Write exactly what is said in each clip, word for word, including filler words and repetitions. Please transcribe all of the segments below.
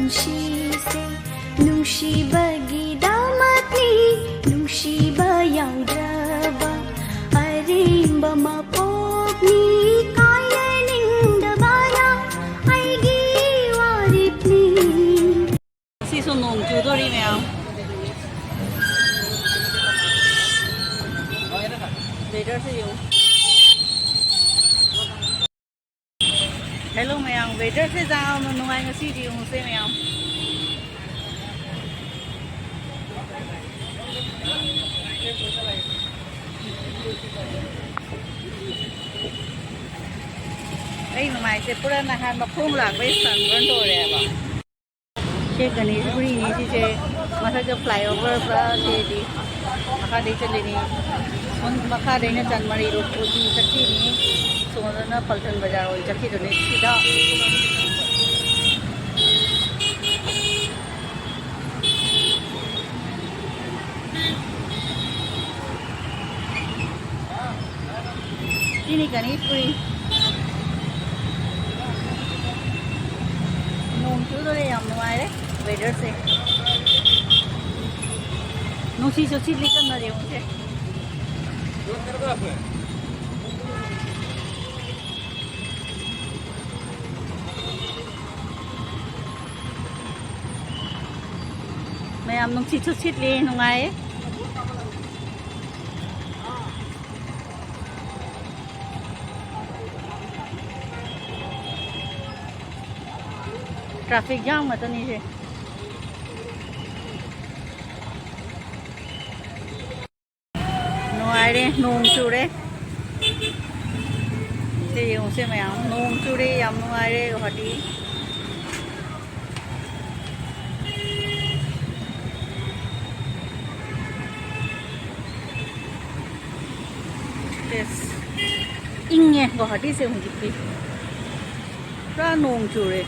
ꯅꯨꯡꯁꯤꯁꯦ, ꯅꯨꯡꯁꯤꯕꯒꯤꯗꯃꯛꯅꯤ, ꯅꯨꯡꯁꯤꯕ ꯌꯥꯎꯗ꯭ꯔꯕ ꯑꯔꯦꯝꯕ ꯃꯄꯣꯛꯅꯤ, ꯀꯥꯏꯅꯅꯤꯡꯗꯕꯅ ꯑꯩꯒꯤ ꯋꯥꯔꯦꯞꯅꯤ꯫ ꯁꯤꯁꯨ ꯅꯣꯡ ꯆꯨꯗꯣꯔꯤ ꯃꯌꯥꯝ꯫ ꯋꯦꯗꯔꯁꯦ ꯌꯦꯡꯉꯨ꯫ ꯍꯦꯜꯂꯣ ꯃꯌꯥꯝ, ꯋꯦꯗꯔꯁꯦ ꯌꯥꯝꯅ ꯅꯨꯡꯉꯥꯏ ꯉꯁꯤꯗꯤ, ꯌꯦꯡꯉꯨꯁꯦ ꯃꯌꯥꯝ꯫ ꯑꯩ ꯅꯨꯡꯉꯥꯏꯇꯦ, ꯄꯨꯔꯥ ꯅꯍꯥꯟ ꯃꯈꯣꯡ ꯂꯥꯛꯄꯩ ꯁꯟꯕꯔꯟ ꯇꯧꯔꯦꯕ꯫ ꯁꯦ ꯒꯅꯦꯁꯄꯨꯔꯤꯅꯤ ꯁꯤꯁꯦ, ꯃꯊꯛꯇ ꯐ꯭ꯂꯥꯏꯑꯣꯚꯔ ꯄꯨꯔꯥ ꯁꯤꯗꯤ꯫ ꯃꯈꯥꯗꯩ ꯆꯠꯂꯤꯅꯤ꯫ ꯁꯣꯝ ꯃꯈꯥꯗꯩꯅ ꯆꯥꯟꯃꯥꯔꯤ ꯔꯣꯗ ꯐꯥꯎꯗꯤ ꯆꯠꯈꯤꯅꯤ꯫ ꯁꯣꯝꯗꯅ ꯄꯜꯇꯟ ꯕꯖꯥꯔ ꯑꯣꯏꯅ ꯆꯠꯈꯤꯗꯣꯏꯅꯤ ꯁꯤꯗ꯫ ꯁꯤꯅꯤ ꯒꯅꯦꯁꯄꯨꯔꯤ꯫ ꯅꯣꯡ ꯆꯨꯗꯣꯔꯦ, ꯌꯥꯝ ꯅꯨꯡꯉꯥꯏꯔꯦ ꯋꯦꯗꯔꯁꯦ꯫ ꯅꯨꯡꯁꯤꯠꯁꯨ ꯁꯤꯠꯂꯤ ꯀꯟꯅ, ꯌꯦꯡꯉꯨꯁꯦ꯫ ꯃꯌꯥꯝ ꯅꯨꯡꯁꯤꯠꯁꯨ ꯁꯤꯠꯂꯤ, ꯅꯨꯡꯉꯥꯏꯌꯦ꯫ ꯇ꯭ꯔꯥꯐꯤꯛ ꯖꯥꯝ ꯉꯥꯛꯇꯅꯤꯁꯦ꯫ ꯅꯨꯡꯉꯥꯏꯔꯦ, ꯅꯣꯡ ꯆꯨꯔꯦ꯫ ꯁꯤ ꯌꯦꯡꯉꯨꯁꯦ ꯃꯌꯥꯝ, ꯅꯣꯡ ꯆꯨꯔꯦ, ꯌꯥꯝ ꯅꯨꯡꯉꯥꯏꯔꯦ ꯒꯨꯋꯥꯍꯥꯇꯤ꯫ ꯏꯪꯉꯦ ꯒꯨꯋꯥꯍꯥꯇꯤꯁꯦ ꯍꯧꯖꯤꯛꯇꯤ꯫ ꯄꯨꯔꯥ ꯅꯣꯡ ꯆꯨꯔꯦ꯫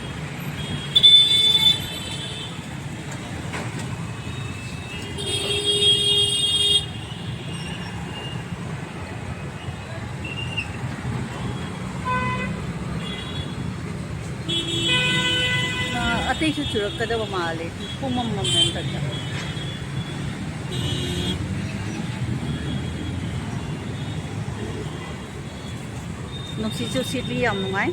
ꯑ, ꯑꯇꯩꯁꯨ ꯆꯨꯔꯛꯀꯗꯕ ꯃꯥꯜꯂꯦ꯫ ꯄꯨꯡ ꯑꯃꯃꯝ ꯍꯦꯟꯕꯗ꯫ ꯅꯨꯡꯁꯤꯠꯁꯨ ꯁꯤꯠꯂꯤ, ꯌꯥꯝ ꯅꯨꯡꯉꯥꯏ꯫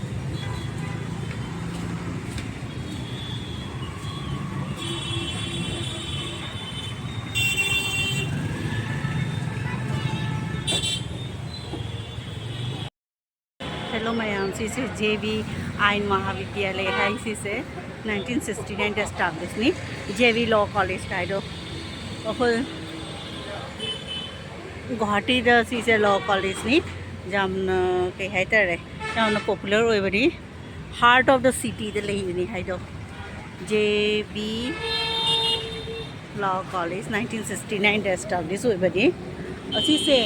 ꯍꯦꯜꯂꯣ ꯃꯌꯥꯝ, ꯁꯤꯁꯦ ꯖꯦ ꯕꯤ ꯑꯥꯏꯟ ꯃꯍꯥꯕꯤꯗ꯭ꯌꯥꯂꯌ ꯍꯥꯏ꯫ ꯁꯤꯁꯦ ꯅꯥꯏꯟꯇꯤꯟ ꯁꯤꯛꯁꯇꯤ ꯅꯥꯏꯟꯗ ꯑꯦꯁꯇꯥꯕ꯭ꯂꯤꯁꯅꯤ, ꯖꯦ ꯕꯤ ꯂꯣ ꯀꯣꯂꯦꯖ ꯍꯥꯏꯗꯣ꯫ ꯑꯩꯈꯣꯏ ꯒꯨꯋꯥꯍꯥꯇꯤꯗ ꯁꯤꯁꯦ ꯂꯣ ꯀꯣꯂꯦꯖꯅꯤ꯫ ꯌꯥꯝꯅ ꯀꯩ ꯍꯥꯏꯇꯥꯔꯦ, ꯌꯥꯝꯅ ꯄꯣꯄꯨꯂꯔ ꯑꯣꯏꯕꯅꯤ꯫ Heart of the cityꯗ ꯂꯩꯕꯅꯤ ꯍꯥꯏꯗꯣ꯫ ꯖꯦ ꯕꯤ ꯂꯣ ꯀꯣꯂꯦꯖ, ꯅꯥꯏꯟꯇꯤꯟ ꯁꯤꯛꯁꯇꯤ ꯅꯥꯏꯟꯗ ꯑꯦꯁꯇꯥꯕ꯭ꯂꯤꯁ ꯑꯣꯏꯕꯅꯤ꯫ ꯑꯁꯤꯁꯦ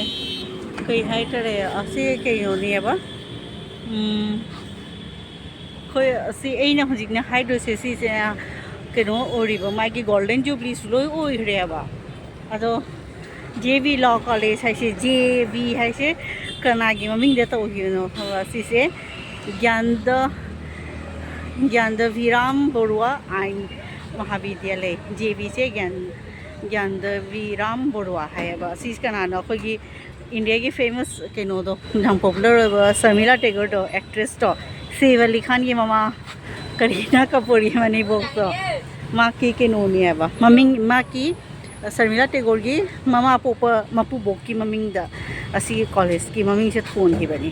ꯀꯩ ꯍꯥꯏꯇꯥꯔꯦ, ꯑꯁꯤ ꯀꯩꯅꯣꯅꯦꯕ, ꯎꯝ, ꯑꯩꯈꯣꯏ ꯑꯁꯤ ꯑꯩꯅ ꯍꯧꯖꯤꯛꯅ ꯍꯥꯏꯗꯣꯏꯁꯦ ꯁꯤꯁꯦ ꯀꯩꯅꯣ ꯑꯣꯏꯔꯤꯕ, ꯃꯥꯒꯤ ꯒꯣꯜꯗꯟ ꯖꯨꯕ꯭ꯂꯤꯁꯨ ꯂꯣꯏ ꯑꯣꯏꯈ꯭ꯔꯦꯕ꯫ ꯑꯗꯣ ꯖꯦ ꯕꯤ ꯂꯣ ꯀꯣꯂꯦꯖ ꯍꯥꯏꯁꯦ, ꯖꯦ ꯕꯤ ꯍꯥꯏꯁꯦ ꯀꯅꯥꯒꯤ ꯃꯃꯤꯡꯗ ꯇꯧꯈꯤꯕꯅꯣ ꯈꯪꯕ꯭ꯔꯥ? ꯁꯤꯁꯦ ꯒ꯭ꯌꯥꯟꯗ, ꯒ꯭ꯌꯥꯟꯗꯚꯤꯔꯥꯝ ꯕꯔꯨꯋꯥ ꯑꯥꯏꯟ ꯃꯍꯥꯕꯤꯗ꯭ꯌꯥꯂꯌ, ꯖꯦ ꯕꯤꯁꯦ ꯒ꯭ꯌꯥꯟ, ꯒ꯭ꯌꯥꯟꯗꯚꯤꯔꯥꯝ ꯕꯔꯨꯋꯥ ꯍꯥꯏꯌꯦꯕ꯫ ꯁꯤꯁꯦ ꯀꯅꯥꯅꯣ? ꯑꯩꯈꯣꯏꯒꯤ ꯏꯟꯗꯤꯌꯥꯒꯤ ꯐꯦꯃꯁ ꯀꯩꯅꯣꯗꯣ, ꯌꯥꯝ ꯄꯣꯄꯨꯂꯔ ꯑꯣꯏꯕ ꯁꯔꯃꯤꯂꯥ ꯇꯦꯒꯣꯔꯗꯣ, ꯑꯦꯛꯇ꯭ꯔꯦꯁꯇꯣ, ꯁꯦꯐ ꯑꯂꯤ ꯈꯥꯟꯒꯤ ꯃꯃꯥ, ꯀꯔꯤꯅꯥ ꯀꯄꯨꯔꯒꯤ ꯃꯅꯦꯝꯕꯣꯛꯇꯣ, ꯃꯥꯒꯤ ꯀꯩꯅꯣꯅꯦꯕ, ꯃꯃꯤꯡ, ꯃꯥꯒꯤ ꯁꯔꯃꯤꯂꯥ ꯇꯦꯒꯣꯔꯒꯤ ꯃꯃꯥ ꯄꯣꯛꯄ ꯃꯄꯨꯕꯣꯛꯀꯤ ꯃꯃꯤꯡꯗ ꯑꯁꯤꯒꯤ ꯀꯣꯂꯦꯖꯀꯤ ꯃꯃꯤꯡꯁꯦ ꯊꯣꯟꯈꯤꯕꯅꯤ꯫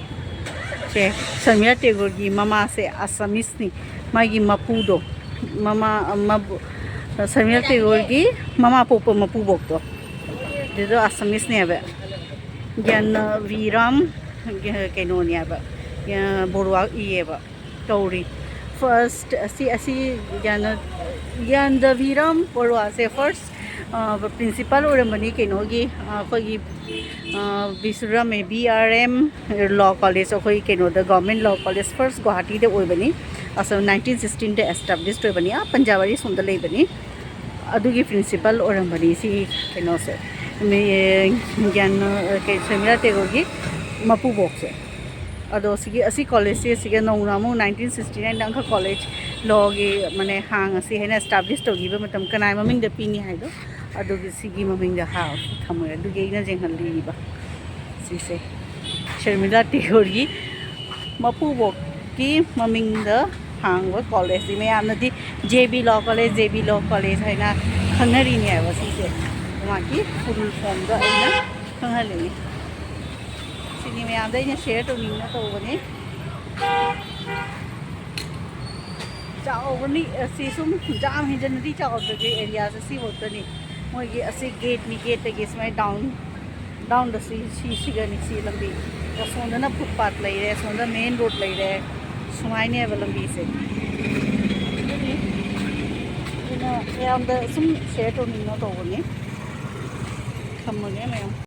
ꯁꯦ, ꯁꯔꯃꯤꯂꯥ ꯇꯦꯒꯣꯔꯒꯤ ꯃꯃꯥꯁꯦ ꯑꯁꯥꯃꯤꯁꯅꯤ꯫ ꯃꯥꯒꯤ ꯃꯄꯨꯗꯣ, ꯃꯃꯥ, ꯃꯕꯨ-, ꯁꯔꯃꯤꯂꯥ ꯇꯦꯒꯣꯔꯒꯤ ꯃꯃꯥ ꯄꯣꯛꯄ ꯃꯄꯨꯕꯣꯛꯇꯣ, ꯑꯗꯨꯗꯣ ꯑꯁꯥꯃꯤꯁꯅꯦꯕ꯫ ꯒ꯭ꯌꯥꯟꯚꯤꯔꯥꯝ ꯀꯩꯅꯣꯅꯦꯕ, ꯕꯣꯔꯨꯋꯥ ꯏꯌꯦꯕ꯫ ꯇꯧꯔꯤ꯫ ꯐꯥꯔꯁ ꯑꯁꯤ, ꯑꯁꯤ ꯒ꯭ꯌꯥꯅ-, ꯒ꯭ꯌꯥꯟꯗꯕꯤꯔꯥꯝ ꯕꯔꯨꯋꯥꯁꯦ ꯐꯥꯔꯁ, ꯑ, ꯄ꯭ꯔꯤꯟꯁꯤꯄꯥꯜ ꯑꯣꯏꯔꯝꯕꯅꯤ ꯀꯩꯅꯣꯒꯤ, ꯑ, ꯑꯩꯈꯣꯏꯒꯤ, ꯑ, Bishuram A B R M law college, ꯑꯩꯈꯣꯏ ꯀꯩꯅꯣꯗ, ꯒꯚꯔꯟꯃꯦꯟꯠ ꯂꯣ ꯀꯣꯂꯦꯖ ꯐꯥꯔꯁ ꯒꯨꯋꯥꯍꯥꯇꯤꯗ ꯑꯣꯏꯕꯅꯤ꯫ ꯑꯁꯣꯝ ꯅꯥꯏꯟꯇꯤꯟ ꯁꯤꯛꯁꯇꯤꯟꯗ ꯑꯦꯁꯇꯥꯕ꯭ꯂꯤꯁ ꯑꯣꯏꯕꯅꯤ, ꯑꯥ ꯄꯟꯖꯥꯕꯔꯤ ꯁꯣꯝꯗ ꯂꯩꯕꯅꯤ꯫ ꯑꯗꯨꯒꯤ ꯄ꯭ꯔꯤꯟꯁꯤꯄꯥꯜ ꯑꯣꯏꯔꯝꯕꯅꯤ ꯁꯤ ꯀꯩꯅꯣꯁꯦ, ꯃꯤ-, ꯒ꯭ꯌꯥꯟ, ꯀꯩ, ꯁꯔꯃꯤꯂꯥ ꯇꯦꯒꯣꯔꯒꯤ ꯃꯄꯨꯕꯣꯛꯁꯦ꯫ ꯑꯗꯣ ꯁꯤꯒꯤ, ꯑꯁꯤ ꯀꯣꯂꯦꯖꯁꯦ ꯁꯤꯒ ꯅꯧꯅ ꯑꯃꯨꯛ ꯅꯥꯏꯟꯇꯤꯟ ꯁꯤꯛꯁꯇꯤ ꯅꯥꯏꯟꯗ ꯑꯃꯈꯛ ꯀꯣꯂꯦꯖ ꯂꯣꯒꯤ ꯃꯅꯦ ꯍꯥꯡ ꯑꯁꯤ ꯍꯥꯏꯅ ꯑꯦꯁꯇꯥꯕ꯭ꯂꯤꯁ ꯇꯧꯈꯤꯕ ꯃꯇꯝ ꯀꯅꯥꯏ ꯃꯃꯤꯡꯗ ꯄꯤꯅꯤ ꯍꯥꯏꯗꯣ ꯑꯗꯨꯒꯤ ꯁꯤꯒꯤ ꯃꯃꯤꯡꯗ ꯍꯥꯡ ꯑꯁꯤ ꯊꯝꯃꯣꯏ꯫ ꯑꯗꯨꯒꯤ ꯑꯩꯅ ꯌꯦꯡꯍꯜꯂꯤꯕ ꯁꯤꯁꯦ ꯁꯔꯃꯤꯂꯥ ꯇꯦꯒꯣꯔꯒꯤ ꯃꯄꯨꯕꯣꯛꯀꯤ ꯃꯃꯤꯡꯗ ꯍꯥꯡꯕ ꯀꯣꯂꯦꯖꯁꯤ ꯃꯌꯥꯝꯅꯗꯤ ꯖꯦ ꯕꯤ ꯂꯣ ꯀꯣꯂꯦꯖ, ꯖꯦ ꯕꯤ ꯂꯣ ꯀꯣꯂꯦꯖ ꯍꯥꯏꯅ ꯈꯪꯅꯔꯤꯅꯦꯕ ꯁꯤꯁꯦ꯫ ꯃꯥꯒꯤ ꯐꯨꯜ ꯐꯣꯝꯗ ꯑꯩꯅ ꯈꯪꯍꯜꯂꯤꯅꯤ꯫ ꯁꯤꯅꯤ ꯃꯌꯥꯝꯗ ꯑꯩꯅ ꯁꯤꯌꯔ ꯇꯧꯅꯤꯡꯅ ꯇꯧꯕꯅꯤ꯫ ꯆꯥꯎꯕꯅꯤ ꯑꯁꯤ ꯁꯨꯝ ꯌꯥꯝ ꯍꯦꯟꯖꯟꯅꯗꯤ ꯆꯥꯎꯗ꯭ꯔꯗꯤ ꯑꯦꯔꯤꯌꯥꯁꯦ ꯁꯤꯐꯥꯎꯗꯅꯤ꯫ ꯃꯣꯏꯒꯤ ꯑꯁꯤ ꯒꯦꯠꯅꯤ, ꯒꯦꯠꯇꯒꯤ ꯁꯨꯃꯥꯏꯅ ꯗꯥꯎꯟ ꯗꯥꯎꯟꯗ ꯁꯤ ꯁꯤ ꯁꯤꯒꯅꯤ ꯁꯤ ꯂꯝꯕꯤ꯫ ꯑꯁꯣꯝꯗꯅ ꯐꯨꯠꯄꯥꯠ ꯂꯩꯔꯦ, ꯑꯁꯣꯝꯗ ꯃꯦꯟ ꯔꯣꯗ ꯂꯩꯔꯦ꯫ ꯁꯨꯃꯥꯏꯅꯦꯕ ꯂꯝꯕꯤꯁꯦ꯫ ꯑꯗꯨꯅꯤ ꯑꯩꯅ ꯃꯌꯥꯝꯗ ꯁꯨꯝ ꯁꯤꯌꯔ ꯇꯧꯅꯤꯡꯅ ꯇꯧꯕꯅꯤ꯫ ꯊꯝꯃꯒꯦ ꯃꯌꯥꯝ꯫